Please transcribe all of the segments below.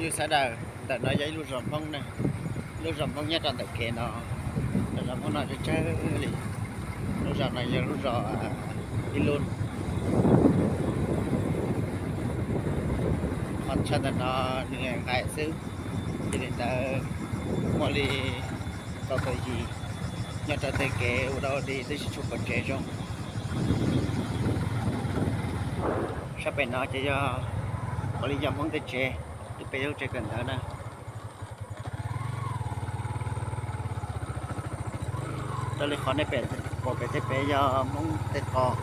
Yus sawv daws, ntawm no yog ib lub zos Hmoob na, lub zos Hmoob nyob rau ntawm kev no, lub zos Hmoob no tsawg tsawg li. Lub zos no yog lub zos Ib Lub. Qhov chaw ntawm no nws nqaim xwb, yog li ntawd muaj li kaum tawm yim nyob rau tej kev ua dab ua di twb tsis tshua pom tsev zoo. Sab pem no ces yog ua li yog Hmoob tej tsev, twb pem lub tsev kawm ntawv na. Raws li qhov nej pom pem tej pem yog Hmoob tej qos.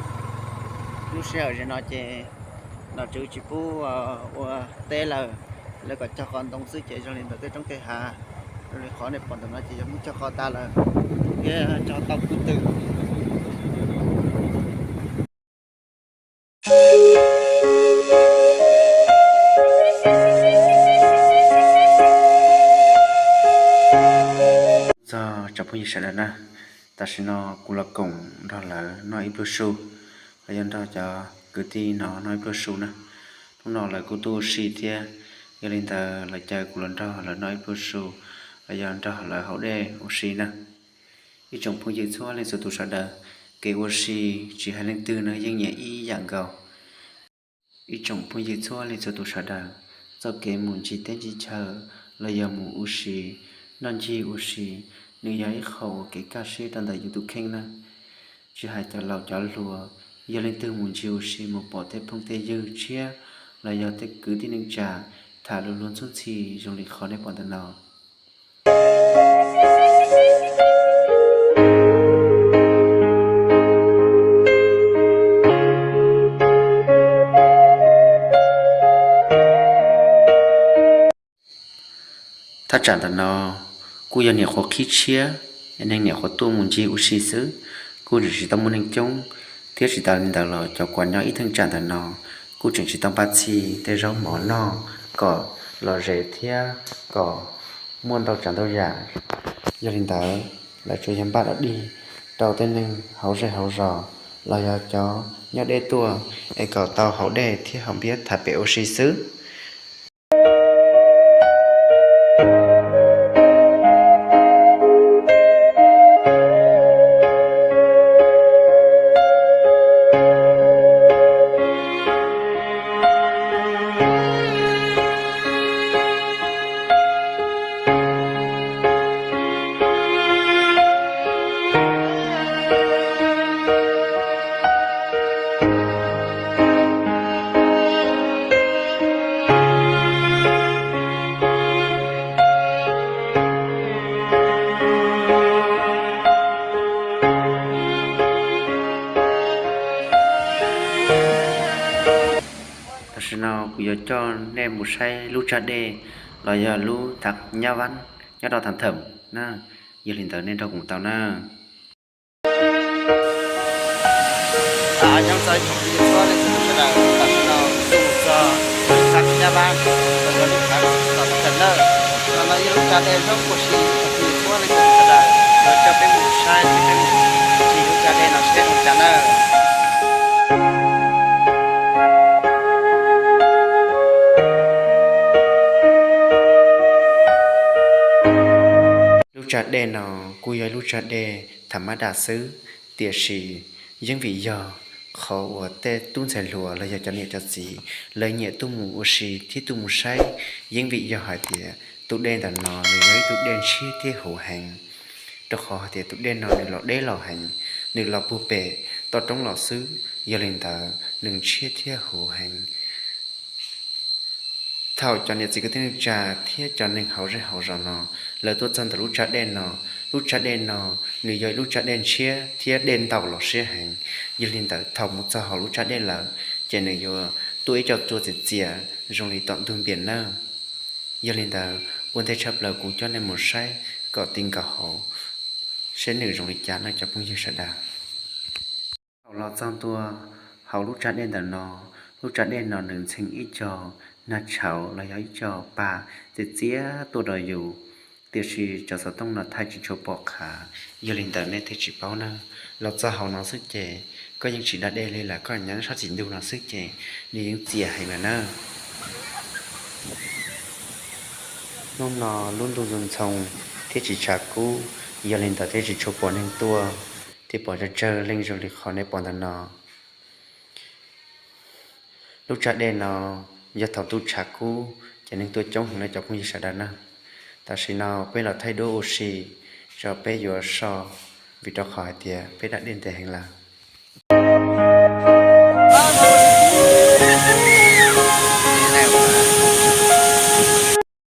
Lub sij hawm no ces nom tswv tsis pub ua teb lawm, lawv kom cog qos ntoo xwb ces zoo li ntawm tej roob tej hav. Raws li qhov nej pom ntawm no ces yog Hmoob cog qos tas lawm thiab cog tau kuv twm. Txog tsoom phooj ywg sawv daws na, tam sim no kuv los koom nrog lawv noj ib pluag su, los yog nrog cov kwv tij no noj ib pluag su na. Hnub no lawv kuj tuaj ua si thiab, yog li ntawd lawv caw kuv los nrog lawv noj ib pluag su, los yog nrog lawv haus dej ua si na. Ib tsoom phooj ywg txhua leej txhua tus sawv daws, kev ua si tsis hais leej twg no yeej nyiam ib yam nkaus. Ib tsoom phooj ywg txhua leej txhua tus sawv daws, txoj kev mus ncig teb ncig chaw los yog mus ua si, noj ncig ua si, nws yog ib qho uas kev kaj siab rau ntawm yus tus kheej na. Tsis hais cov laus cov hluas, yog leej twg mus ncig ua si mus pom tej phooj tej ywg tshiab los yog tej kwv tij neej tsa, tham lus luag ntxhub ntxhi zoo li qhov nej pom ntawm no. Thaj tsam ntawm no kuj yog nyuam qhuav qhib tshiab, neeg nyuam qhuav tuaj mus ncig ua si xwb, kuj tseem tsis tau muaj neeg coob, thiab tsis tas li ntawd los cov uas nyob ib thaj tsam ntawm no kuj tseem tsis tau npaj txhij tej zaub mov noj kom lom zem thiab kom muaj ntau tsav ntau yam. Yog li ntawd, lawv tsuas yog npaj dog dig rau tej neeg hauv zej hauv zos los yog cov nyob deb tuaj es kom tau haus dej thiab haus npiab tham pem ua si xwb. Tam sim no kuv yuav coj nej mus saib lub tsag dej los yog lub thav nyab vab nyob rau thav thawm na. Yog li ntawd nej nrog kuv mus tau na. Nyob txog ib tsoom phooj ywg txhua leej txhua tus sawv daws, tam sim no kuv mus txog lub thav nyab vab, los yog lub thav thav thawm na. No no yog lub tsag dej zoo kawg si, ib tsoom phooj ywg txhua leej txhua tus sawv daws, yuav coj peb mus saib thiab peb mus ncig lub tsag dej no seb zoo li cas na. Lub tsag dej no kuj yog ib lub tsag dej tham mab dam xwb, tiam sis yeej vim yog qhov uas tej tub ntxhais hluas los yog cov niam cov txiv lawv nyiam tuaj mus ua si thiab tuaj mus saib, yeej vim yog hais tias tus dej ntawm no nws yog ib tug dej ntshiab thiab huv heev, rau qhov hais tias tus dej no nws los deb los heev, nws los puag pem toj roob los xwb, yog li ntawd nws ntshiab thiab huv heev. Thaum cov niam txiv kwv tij neej tsa thiab cov neeg hauv zej hauv zos no lawv tuaj txog ntawm lub tsag dej no, lub tsag dej no nws yog ib lub tsag dej ntshiab thiab dej ntaus los siab heev. Yog li ntawd thaum mus txog hauv lub tsag dej lawm, ces nws yuav tuaj ib co tsua txias txias zoo li tom ntug npias nawb. Yog li ntawd ua ntej tshaj plaws kuv coj nej mus saib kom ti nkaus hauv seb nws zoo li cas nawb cov phooj ywg sawv daws. Thaum los txog ntua hauv lub tsag dej ntawm no, lub tsag dej no nws ntxeev ib co nag tshauv los yog ib co pa txias txias tuaj rau yus, tiam sis cov xov tooj no thaij tsis tshua pom qhov, yog li ntawd nej thiaj tsis paub nawb. Los txog hauv no xwb ces koj yeej tsis da dej li lawm, koj nyob sab tim ntug no xwb ces nws yeej txias heev lawm nawb. Hnub no lub ntuj ntxhoo thiab tsis tshav kub, yog li ntawd thiaj tsis tshua pom neeg tuaj, thiab pom tsawg tsawg leej zoo li qhov nej pom ntawm no. Lub tshav dej no yog thaum ntuj tshav kub ces neeg tuaj coob heev no cov phooj ywg sawv daws na. Tam sim no peb los thaij duab ua si tso peb yuav so, vim rau qhov hais tias peb da dej ntev heev lawm.